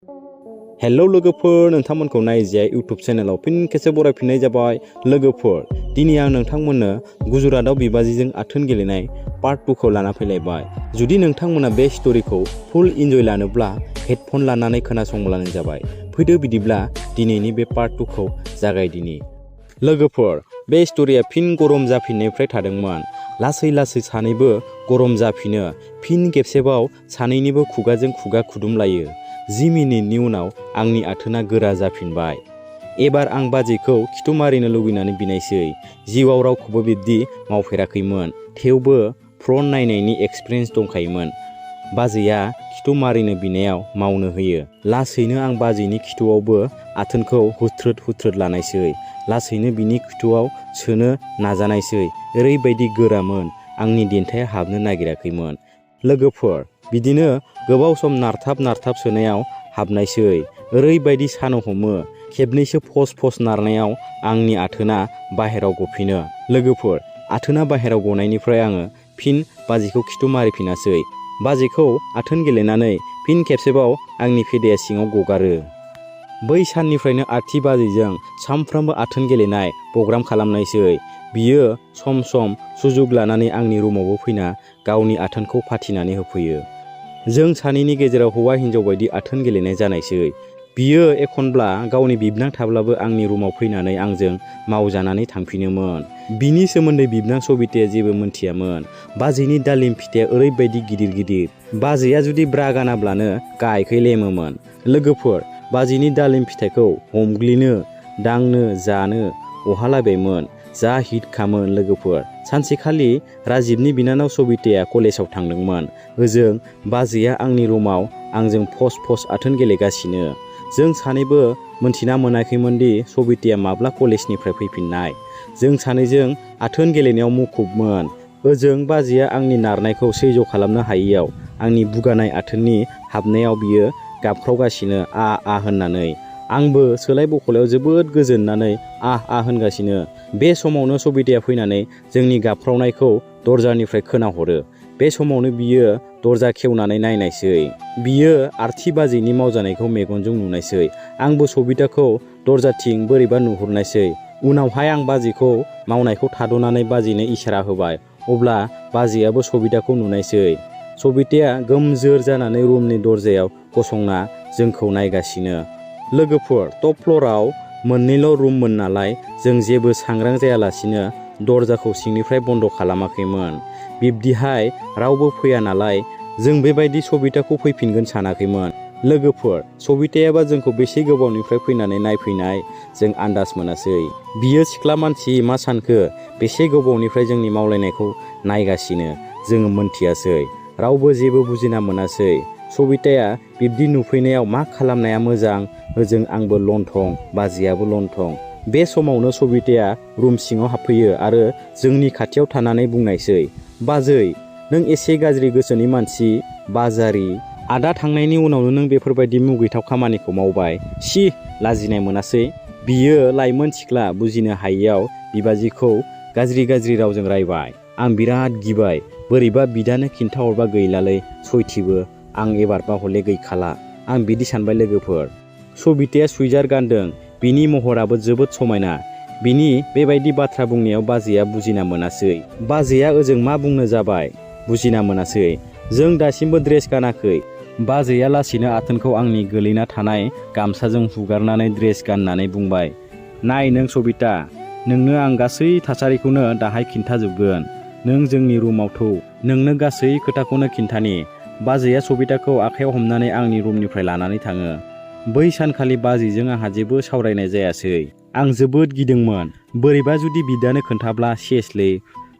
Hello लोगोफोर, नोंथांमोनखौ नाइजाया YouTube चेनेलाव फिन खेबसे बरायफिननाय जाबाय। लोगोफोर, दिनै आं नोंथांमोननो गुजरातआव बिबाजैजों आथोन गेलेनाय पार्ट 2 खौ लाना फैलायबाय। जुदि नोंथांमोना बे स्टोरीखौ फुल इन्जय लानोब्ला हेडफन लानानै खोनासंब्लानो जाबाय। फैदो बिदिब्ला दिनैनि बे पार्ट 2 खौ जागायदिनि। लोगोफोर, बे स्टोरीया फिन गरम जाफिननायनिफ्राय थादोंमोन। लासै लासै सानैबो गरम जाफिनो। फिन खेबसेबाव सानैनिबो खुगाजों खुगा खुदुमलायो। 10 मिनिटनि उनाव आंनि आथोना गोरा जाफिनबाय। एबार आं बाजैखौ खिथु मारिनो लुबैनानै बिनायसै। जिउआव रावखौबो बिब्दि मावफेराखैमोन, थेवबो फ्रन्ट नायनायनि एक्सपिरियेन्स दंखायोमोन। बाजैया खिथु मारिनो बिनायाव मावनो होयो। लासैनो आं बाजैनि खिथुआवबो आथोनखौ हुथ्रोद लानायसै। लासैनो बिनि खिथुआव सोनो नाजानायसै। ओरैबायदि गोरामोन, आंनि देन्थाया हाबनो नागिराखैमोन। लोगोफोर, बिदिनो गोबाव सम नारथाब सोनायाव हाबनायसै। ओरैबायदि सानो हमो, खेबनैसो फस नारनायाव आंनि आथोना बाहेराव गफिनो। लोगोफोर, आथोना बाहेराव गनायनिफ्राय आङो फिन बाजैखौ खिथु मारिफिनासै। बाजैखौ आथोन गेलेनानै फिन खेबसेबाव आंनि फेदाया सिङाव गगारो। बै साननिफ्रायनो आर्थि बाजैजों सानफ्रामबो आथोन गेलेनाय प्रग्राम खालामनायसै। बियो सम सम सुजुग लानानै आंनि रुमावबो फैना गावनि आथोनखौ फाथिनानै होफैयो। जों सानैनि गेजेराव हौवा हिन्जाव बायदि आथोन गेलेनाय जानायसै। बियो एखनब्ला गावनि बिबनां थाब्लाबो आंनि रुमाव फैनानै आंजों मावजानानै थांफिनोमोन। बिनि सोमोन्दै बिबनां सबिताया जेबो मोनथियामोन। बाजैनि दालिम फिथाइया ओरैबायदि गिदिर। बाजैया जुदि ब्रा गानाब्लानो गाहायखै लेमोमोन। लोगोफोर, बाजैनि दालिम फिथाइखौ हमग्लिनो, दांनो, जानो अहालायबायमोन। जा हिटखामोन लोगोफोर। सानसेखालि राजिबनि बिनानाव सबिताया कलेजाव थांदोंमोन। ओजों बाजैया आंनि रुमाव आंजों फस आथोन गेलेगासिनो। जों सानैबो मोनथिना मोनाखैमोनदि सबिताया माब्ला कलेजनिफ्राय फैफिननाय। जों सानैजों आथोन गेलेनायाव मुखुबमोन। ओजों बाजैया आंनि नारनायखौ सैज' खालामनो हायैयाव आंनि बुगानाय आथोननि हाबनायाव बियो गाबख्रावगासिनो आ होननानै। आंबो सोलाय बखलायाव जोबोद गोजोननानै आ होनगासिनो। बे समावनो सबिताया फैनानै जोंनि गाबख्रावनायखौ दरजानिफ्राय खोनाहरो। बे समावनो बियो दरजा खेवनानै नायनायसै। बियो आर्थि बाजैनि मावजानायखौ मेगनजों नुनायसै। आंबो सबिताखौ दरजाथिं बोरैबा नुहुरनायसै। उनावहाय आं बाजैखौ मावनायखौ थाद'नानै बाजैनो इसारा होबाय। अब्ला बाजैयाबो सबिताखौ नुनायसै। सबिताया गोमजोर जानानै रुमनि दरजायाव गसंना जोंखौ नायगासिनो। लोगोफोर, टप फ्ल'राव मोननैल' रुममोन नालाय जों जेबो सांग्रां जायालासिनो दरजाखौ सिंनिफ्राय बन्द' खालामाखैमोन। बिब्दिहाय रावबो फैया नालाय जों बेबायदि सबिताखौ फैफिनगोन सानाखैमोन। लोगोफोर, सबितायाबा जोंखौ बेसे गोबावनिफ्राय फैनानै नायफैनाय जों आन्दाज मोनासै। बियो सिख्ला मानसि मा सानखो, बेसे गोबावनिफ्राय जोंनि मावलायनायखौ नायगासिनो जोङो मोनथियासै। रावबो जेबो बुजिना मोनासै। सबिताया बिब्दि नुफैनायाव मा खालामनाया मोजां। ओजों आंबो लन्थं, बाजैयाबो लन्थं। बे समावनो सबिताया रुम सिङाव हाबफैयो आरो जोंनि खाथियाव थानानै बुंनायसै, बाजै, नों एसे गाज्रि गोसोनि मानसि, बाजारि। आदा थांनायनि उनावनो नों बेफोरबायदि मुगैथाव खामानिखौ मावबाय। सि, लाजिनाय मोनासै। बियो लाइमोन सिख्ला बुजिनो हायैयाव बिबाजैखौ गाज्रि रावजों रायबाय। आं बिराद गिबाय। बोरैबा बिदानो खिन्थाहरबा गैलालै सयथिबो, आं एबारबा हले गैखाला। आं बिदि सानबाय लोगोफोर। सबिताया सुइजार गानदों। बिनि महराबो जोबोद समायना। बिनि बेबायदि बाथ्रा बुंनायाव बाजैया बुजिना मोनासै। बाजैया ओजों मा बुंनो जाबाय, बुजिना मोनासै। जों दासिमबो ड्रेस गानाखै। बाजैया लासैनो आथोनखौ आंनि गोलैना थानाय गामसाजों हुगारनानै ड्रेस गाननानै बुंबाय, नाय नों सबिता, नोंनो आं गासै थासारिखौनो दाहाय खिन्थाजोबगोन। नों जोंनि रुमाव थौ, नोंनो गासै खोथाखौनो खिन्थानि। बाजैया सबिताखौ आखायाव हमनानै आंनि रुमनिफ्राय लानानै थाङो। बै सानखालि बाजैजों आंहा जेबो सावरायनाय जायासै। आं जोबोद गिदोंमोन। बोरैबा जुदि बिदानो खोन्थाब्ला सेसलै।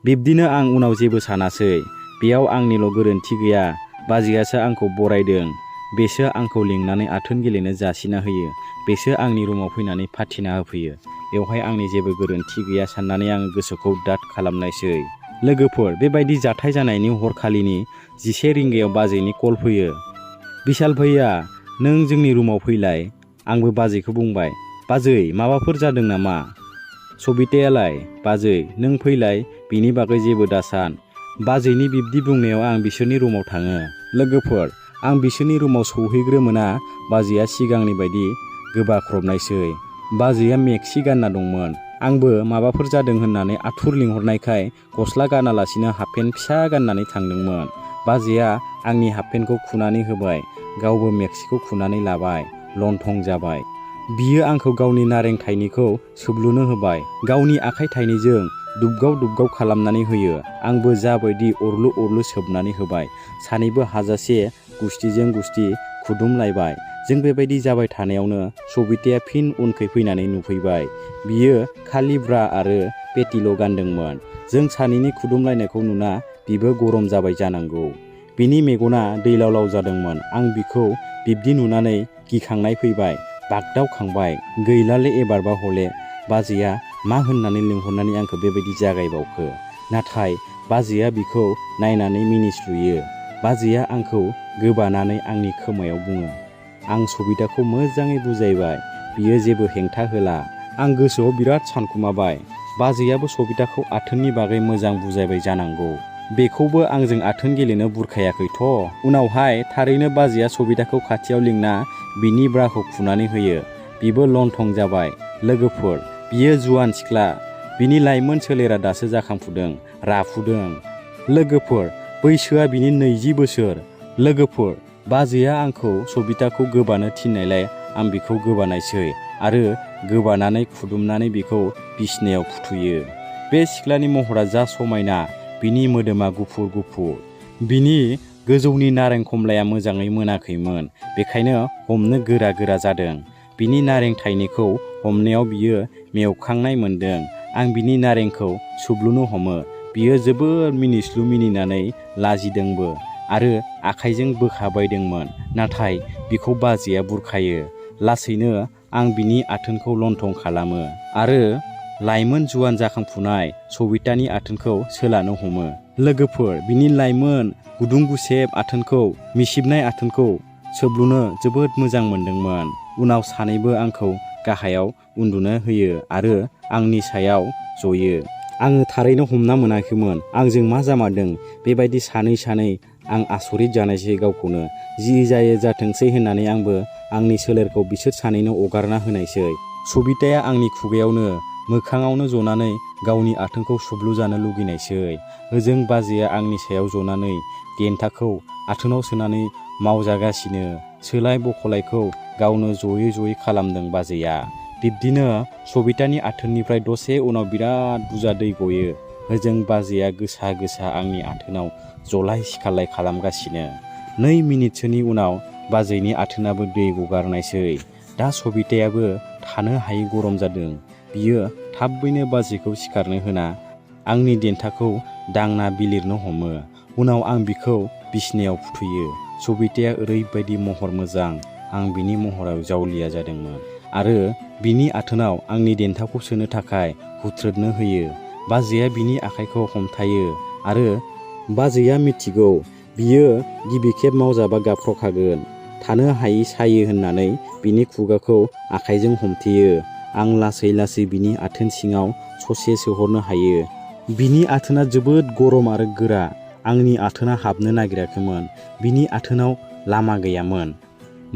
बिब्दिनो आं उनाव जेबो सानासै। बेयाव आंनिल' गोरोन्थि गैया। बाजैयासो आंखौ बरायदों। बेसो आंखौ लिंनानै आथोन गेलेनो जासिना होयो। बेसो आंनि रुमाव फैनानै फाथिना होफैयो। बेवहाय आंनि जेबो गोरोन्थि गैया साननानै आं गोसोखौ दाद खालामनायसै। लोगोफोर, बेबायदि जाथाय जानायनि हरखालिनि 11 रिंगायाव बाजैनि कल फैयो। बिसाल भैया, नों जोंनि रुमाव फैलाय। आंबो बाजैखौ बुंबाय, बाजै माबाफोर जादों नामा? सबितायालाय, बाजै नों फैलाय, बिनि बागै जेबो दासान। बाजैनि बिब्दि बुंनायाव आं बिसोरनि रुमाव थाङो। लोगोफोर, आं बिसोरनि रुमाव सौहैग्रोमोना बाजैया सिगांनि बायदि गोबाख्रबनायसै। बाजैया मेक्सि गानना दंमोन। आंबो माबाफोर जादों होननानै आथुर लिंहरनायखाय गस्ला गानालासिनो हाफपेन्ट फिसा गाननानै थांदोंमोन। बाजैया आंनि हाफपेन्टखौ खुनानै होबाय, गावबो मेक्सिखौ खुनानै लाबाय। लन्थं जाबाय। बियो आंखौ गावनि नारें थाइनैखौ सोबलुनो होबाय। गावनि आखाइ थाइनैजों दुबगाव खालामनानै होयो। आंबो जाबायदि अरलु सोबनानै होबाय। सानैबो हाजासे गुस्थिजों गुस्थि खुदुमलायबाय। जों बेबायदि जाबाय थानायावनो सबिताया फिन उनखै फैनानै नुफैबाय। बियो खालि ब्रा आरो पेटिल' गानदोंमोन। जों सानैनि खुदुमलायनायखौ नुना बिबो गरम जाबाय जानांगौ। बिनि मेगना दैलाव जादोंमोन। आं बिखौ बिब्दि नुनानै गिखांनाय फैबाय, बागदावखांबाय। गैलाले एबारबा हले बाजैया मा होननानै लिंहरनानै आंखौ बेबायदि जागायबावखो। नाथाय बाजैया बिखौ नायनानै मिनिस्लुयो। बाजैया आंखौ गोबानानै आंनि खोमायाव बुङो। आं सबिताखौ मोजाङै बुजायबाय। बियो जेबो हेंथा होला। आं गोसोआव बिराद सानखुमाबाय। बाजैयाबो सबिताखौ आथोननि बागै मोजां बुजायबाय जानांगौ। बेखौबो आंजों आथोन गेलेनो बुरखायाखैथ'। उनावहाय थारैनो बाजैया सबिताखौ खाथियाव लिंना बिनि ब्राखौ खुनानै होयो। बिबो लन्थं जाबाय। लोगोफोर, बियो जुवान सिख्ला। बिनि लाइमोन सोलेरा दासो जाखांफुदों, राफुदों। लोगोफोर, बैसोआ बिनि 20 बोसोर। लोगोफोर, बाजैया आंखौ सबिताखौ गोबानो थिननायलाय आं बिखौ गोबानायसै आरो गोबानानै खुदुमनानै बिखौ बिसनायाव फुथुयो। बे सिख्लानि महरा जा समायना, बिनि मोदोमा गुफुर। बिनि गोजौनि नारें खमलाया मोजाङै मोनाखैमोन, बेखायनो हमनो गोरा जादों। बिनि नारें थाइनैखौ हमनायाव बियो मेवखांनाय मोनदों। आं बिनि नारेंखौ सुब्लुनो हमो। बियो जोबोद मिनिस्लु मिनिनानै लाजिदोंबो आरो आखाइजों बोखाबायदोंमोन। नाथाय बिखौ बाजैया बुरखायो। लासैनो आं बिनि आथोनखौ लन्थं खालामो आरो लाइमोन जुवान जाखांफुनाय सबितानि आथोनखौ सोलानो हमो। लोगोफोर, बिनि लाइमोन गुदुं गुसेब आथोनखौ, मिसिबनाय आथोनखौ सोबलुनो जोबोद मोजां मोनदोंमोन। उनाव सानैबो आंखौ गाहायाव उन्दुनो होयो आरो आंनि सायाव जयो। आङो थारैनो हमना मोनाखैमोन आंजों मा जामारदों। बेबायदि सानै आं आसरित जानायसै गावखौनो। जि जायो जाथोंसै होननानै आंबो आंनि सोलेरखौ बिसोर सानैनो अगारना होनायसै। सबिताया आंनि खुगायावनो मोखाङावनो जनानै गावनि आथोनखौ सुब्लुजानो लुगैनायसै। ओजों बाजैया आंनि सायाव जनानै देन्थाखौ आथोनाव सोनानै मावजागासिनो। सोलाय बखलायखौ गावनो जयै खालामदों बाजैया। बिब्दिनो सबितानि आथोननिफ्राय दसे उनाव बिराद बुरजा दै गयो। ओजों बाजैया गोसा आंनि आथोनाव जलाय सिखारलाय खालामगासिनो। 2 मिनिटसोनि उनाव बाजैनि आथोनाबो दै गगारनायसै। दा सबितायाबो थानो हायै गरम जादों। बियो थाबैनो बाजैखौ सिखारनो होना आंनि देन्थाखौ दांना बिलिरनो हमो। उनाव आं बिखौ बिसनायाव फुथुयो। सबिताया ओरैबायदि महर मोजां। आं बिनि महराव जावलिया जादोंमोन आरो बिनि आथोनाव आंनि देन्थाखौ सोनो थाखाय हुथ्रोदनो होयो। बाजैया बिनि आखाइखौ हमथायो आरो बाजैया मिथिगौ बियो गिबि खेब मावजाबा गाबख्रखागोन। थानो हायै सायो होननानै बिनि खुगाखौ आखाइजों हमथेयो। आं लासै बिनि आथोन सिङाव ससे सोहरनो हायो। बिनि आथोना जोबोद गरम आरो गोरा। आंनि आथोना हाबनो नागिराखैमोन। बिनि आथोनाव लामा गैयामोन।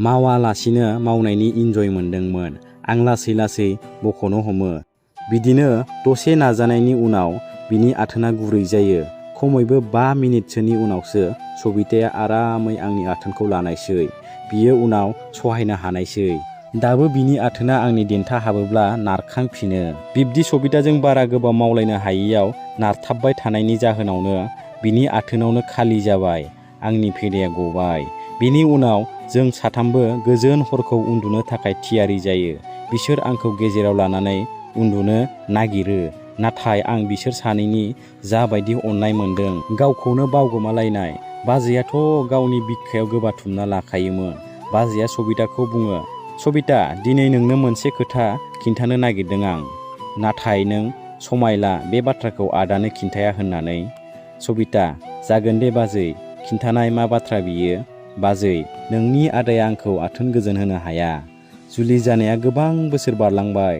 मावालासिनो मावनायनि इन्जय मोनदोंमोन। आं लासै बख'नो हमो। बिदिनो दसे नाजानायनि उनाव बिनि आथोना गुरै जायो। खमैबो 5 मिनिटसोनि उनावसो सबिताया आरामै आंनि आथोनखौ लानायसै। बियो उनाव सहायनो हानायसै। दाबो बिनि आथोना आंनि देन्था हाबोब्ला नारखांफिनो। बिब्दि सबिताजों बारा गोबाव मावलायनो हायैयाव नारथाबबाय थानायनि जाहोनावनो बिनि आथोनावनो खालि जाबाय। आंनि फेदाया गबाय। बिनि उनाव जों साथामबो गोजोन हरखौ उन्दुनो थाखाय थियारि जायो। बिसोर आंखौ गेजेराव लानानै उन्दुनो नागिरो। नाथाय आं बिसोर सानैनि जाबायदि अननाय मोनदों, गावखौनो बावगोमालायनाय। बाजैयाथ' गावनि बिखायाव गोबाथुमना लाखायोमोन। बाजैया सबिताखौ बुङो, सबिता, दिनै नोंनो मोनसे खोथा खिन्थानो नागिरदों आं। नाथाय नों समायला बे बाथ्राखौ आदानो खिन्थाया होननानै। सबिता, जागोन दे बाजै, खिन्थानाय मा बाथ्रा बियो? बाजै, नोंनि आदाया आंखौ आथोन गोजोन होनो हाया। जुलि जानाया गोबां बोसोर बारलांबाय।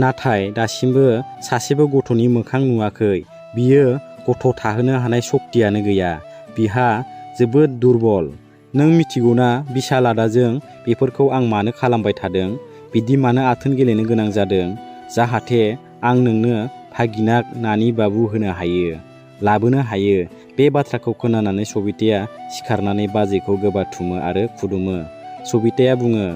नाथाय दासिमबो सासेबो गथ'नि मोखां नुवाखै। बियो गथ' थाहोनो हानाय सक्तियानो गैया। बिहा जोबोद दुरबल। नों मिथिगौना बिसाल आदाजों बेफोरखौ आं मानो खालामबाय थादों? बिदि मानो आथोन गेलेनो गोनां जादों? जाहाथे आं नोंनो भागिना नानि बाबु होनो हायो, लाबोनो हायो। बे बाथ्राखौ खोनानानै सबिताया सिखारनानै बाजैखौ गोबाथुमो आरो खुदुमो। सबिताया बुङो,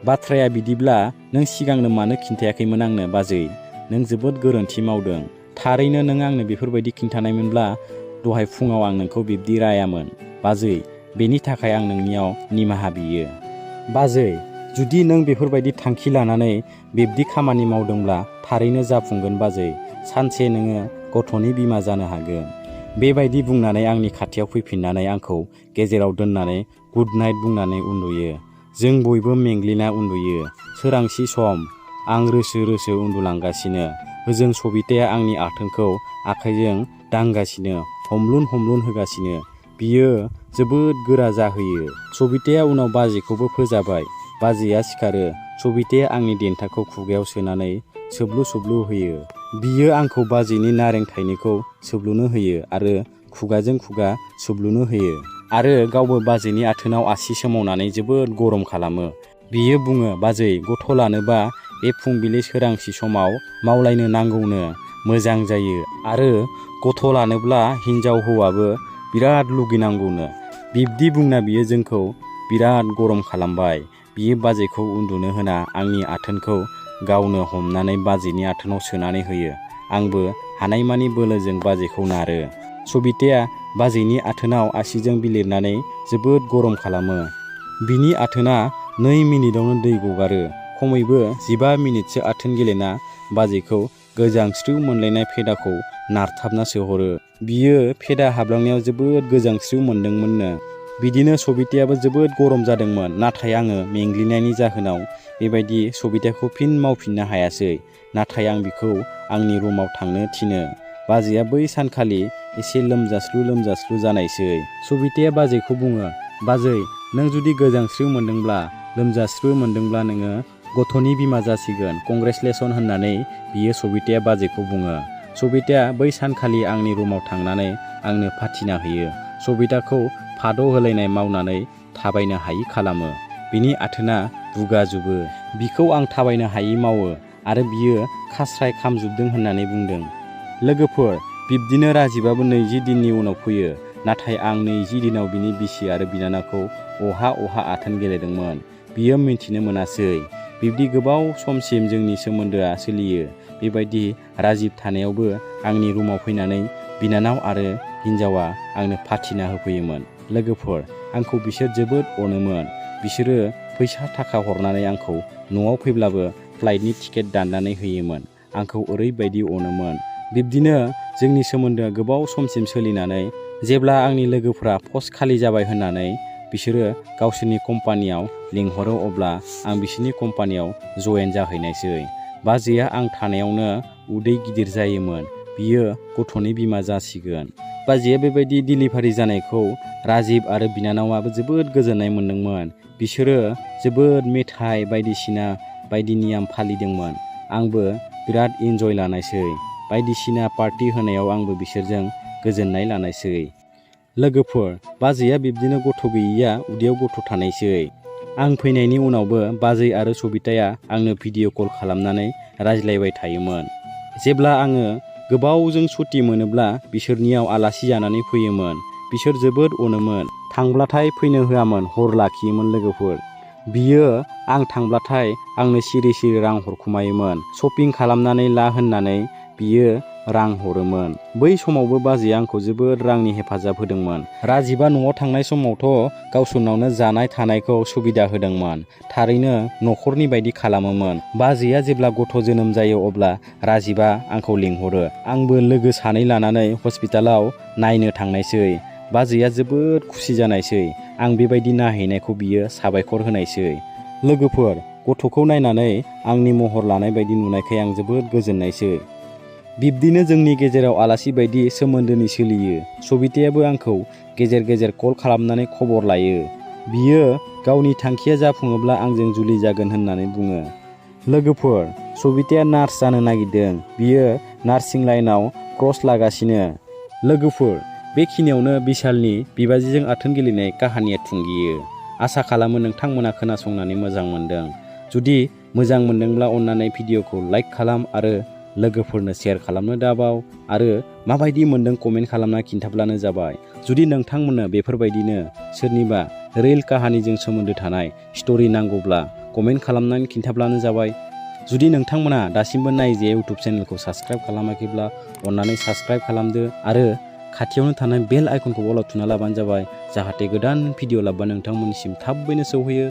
बाथ्राया बिदिब्ला नों सिगांनो मानो खिन्थायाखैमोन आंनो बाजै? नों जोबोद गोरोन्थि मावदों। थारैनो नों आंनो बेफोरबायदि खिन्थानायमोनब्ला दहाय फुङाव आं नोंखौ बिब्दि रायामोन। बाजै, बेनि थाखाय आं नोंनियाव निमाहा बियो। बाजै, जुदि नों बेफोरबायदि थांखि लानानै बिब्दि खामानि मावदोंब्ला थारैनो जाफुंगोन बाजै। सानसे नोङो गथ'नि बिमा जानो हागोन। बेबायदि बुंनानै आंनि खाथियाव फैफिननानै आंखौ गेजेराव दोननानै गुड नाइट बुंनानै उन्दुयो। जों बयबो मेंग्लिना उन्दुयो। सोरांसि सम। आं रोसो रोसो उन्दुलांगासिनो। ओजों सबिताया आंनि आथोनखौ आखाइजों दांगासिनो, हमलुन हमलुन होगासिनो। बियो जोबोद गोरा जाहोयो। सबिताया उनाव बाजैखौबो फोजाबाय। बाजैया सिखारो। सबिताया आंनि देन्थाखौ खुगायाव सोनानै सोब्लु सोब्लु होयो। बियो आंखौ बाजैनि नारें थाइनैखौ सोब्लुनो होयो आरो खुगाजों खुगा सोब्लुनो होयो। आरो गावबो बाजैनि आथोनाव आसि सोमावनानै जोबोद गरम खालामो। बियो बुङो, बाजै, गथ' लानोबा बे फुंबिलि सोरांसि समाव मावलायनो नांगौनो, मोजां जायो। आरो गथ' लानोब्ला हिनजाव हौवाबो बिराद लुगैनांगौनो। बिब्दि बुंना बियो जोंखौ बिराद गरम खालामबाय। बियो बाजैखौ उन्दुनो होना आंनि आथोनखौ गावनो हमनानै बाजैनि आथोनाव सोनानै होयो। आंबो हानायमानि बोलोजों बाजैखौ नारो। सबिताया बाजैनि आथोनाव आसिजों बिलिरनानै जोबोद गरम खालामो। बिनि आथोना 2 मिनिटावनो दै गगारो। खमैबो 15 मिनिटसो आथोन गेलेना बाजैखौ गोजांस्रिउ मोनलायनाय फेदाखौ नारथाबना सोहरो। बियो फेदा हाबलांनायाव जोबोद गोजांस्रिउ मोनदोंमोननो। बिदिनो सबितायाबो जोबोद गरम जादोंमोन। नाथाय आङो मेंग्लिनायनि जाहोनाव बेबायदि सबिताखौ फिन मावफिननो हायासै। नाथाय आं बिखौ आंनि रुमाव थांनो थिनो। बाजैया बै सानखालि एसे लोमजास्लु जानायसै। सबिताया बाजैखौ बुङो, बाजै, नों जुदि गोजांस्रिउ मोनदोंब्ला, लोमजास्रिउ मोनदोंब्ला नोङो गथ'नि बिमा जासिगोन। कंग्रेसुलेसन होननानै बियो सबिताया बाजैखौ बुङो। सबिताया बै सानखालि आंनि रुमाव थांनानै आंनो फाथिना होयो। सबिताखौ फाद' होलायनाय मावनानै थाबायनो हायि खालामो। बिनि आथोना बुगाजुबो। बिखौ आं थाबायनो हायि मावो आरो बियो खास्राय खामजोबदों होननानै बुंदों। लोगोफोर, बिब्दिनो राजिबाबो 20 दिननि उनाव फैयो। नाथाय आं 20 दिनाव बिनि बिसि आरो बिनानावखौ अहा अहा आथोन गेलेदोंमोन बियो मिन्थिनो मोनासै। बिब्दि गोबाव समसिम जोंनि सोमोन्दोआ सोलियो। बेबायदि राजिब थानायावबो आंनि रुमाव फैनानै बिनानाव आरो हिन्जावा आंनो फाथिना होफैयोमोन। लोगोफोर, आंखौ बिसोर जोबोद अनोमोन। बिसोरो फैसा थाखा हरनानै आंखौ न'आव फैब्लाबो फ्लाइटनि टिकेट दाननानै होयोमोन। आंखौ ओरैबायदि अनोमोन। बिब्दिनो जोंनि सोमोन्दोआ गोबाव समसिम सोलिनानै जेब्ला आंनि लोगोफ्रा पस्ट खालि जाबाय होननानै बिसोरो गावसोरनि कम्पानियाव लिंहरो अब्ला आं बिसोरनि कम्पानियाव जयेन जाहैनायसै। बाजैया आं थानायावनो उदै गिदिर जायोमोन। बियो गथ'नि बिमा जासिगोन। बाजैया बेबायदि डिलिभारि जानायखौ राजिब आरो बिनानावाबो जोबोद गोजोननाय मोन्दोंमोन। बिसोरो जोबोद मेथाइ बायदिसिना बायदि नियम फालिदोंमोन। आंबो बिराद इन्जय लानायसै। बायदिसिना पार्टि होनायाव आंबो बिसोरजों गोजोननाय लानायसै। लोगोफोर, बाजैया बिब्दिनो गथ' गैयिया उदैयाव गथ' थानायसै। आं फैनायनि उनावबो बाजै आरो सबिताया आंनो भिडिअ' कल खालामनानै रायज्लायबाय थायोमोन। जेब्ला आङो गोबावजों सुटि मोनोब्ला बिसोरनियाव आलासि जानानै फैयोमोन। बिसोर जोबोद अनोमोन। थांब्लाथाय फैनो होआमोन, हर लाखियोमोन लोगोफोर। बियो आं थांब्लाथाय आंनो सिरि सिरि रां हरखुमायोमोन। शपिं खालामनानै ला होननानै बियो रां हरोमोन। बै समावबो बाजैया आंखौ जोबोद रांनि हेफाजाब होदोंमोन। राजिबा न'आव थांनाय समावथ' गावसोरनावनो जानाय थानायखौ सुबिदा होदोंमोन। थारैनो न'खरनि बायदि खालामोमोन। बाजैया जेब्ला गथ' जोनोम जायो अब्ला राजिबा आंखौ लिंहरो। आंबो लोगो 2 लानानै हस्पिटालाव नायनो थांनायसै। बाजैया जोबोद खुसि जानायसै। आं बेबायदि नायहैनायखौ बियो साबायखर होनायसै। लोगोफोर, गथ'खौ नायनानै आंनि महर लानाय बायदि नुनायखाय आं जोबोद गोजोननायसै। बिब्दिनो जोंनि गेजेराव आलासि बायदि सोमोन्दोनि सोलियो। सबितायाबो आंखौ गेजेर गेजेर कल खालामनानै खबर लायो। बियो गावनि थांखिया जाफुङोब्ला आंजों जुलि जागोन होननानै बुङो। लोगोफोर, सबिताया नार्स जानो नागिरदों। बियो नार्सिं लाइनाव क्रस लागासिनो। लोगोफोर, बेखिनियावनो बिसालनि बिबाजैजों आथोन गेलेनाय काहानिया थुंगेयो। आसा खालामो नोंथांमोना खोनासंनानै मोजां मोनदों। जुदि मोजां मोनदोंब्ला अन्नानै भिडिअखौ लाइक खालाम आरो लोगोफोरनो शेयार खालामनो दाबाव आरो माबायदि मोनदों कमेन्ट खालामना खिन्थाब्लानो जाबाय। जुदि नोंथांमोननो बेफोरबायदिनो सोरनिबा रियेल काहानिजों सोमोन्दो थानाय स्ट'रि नांगौब्ला कमेन्ट खालामनानै खिन्थाब्लानो जाबाय। जुदि नोंथांमोना दासिमबो नाइजाया इउटुब चेनेलखौ साबस्क्राइब खालामाखैब्ला अन्नानै साबस्क्राइब खालामदो आरो खाथियावनो थानाय बेल आइकनखौ अलाव थुना लाबानो जाबाय, जाहाथे गोदान भिडिअ लाबोबा नोंथांमोननिसिम थाबैनो सौहैयो।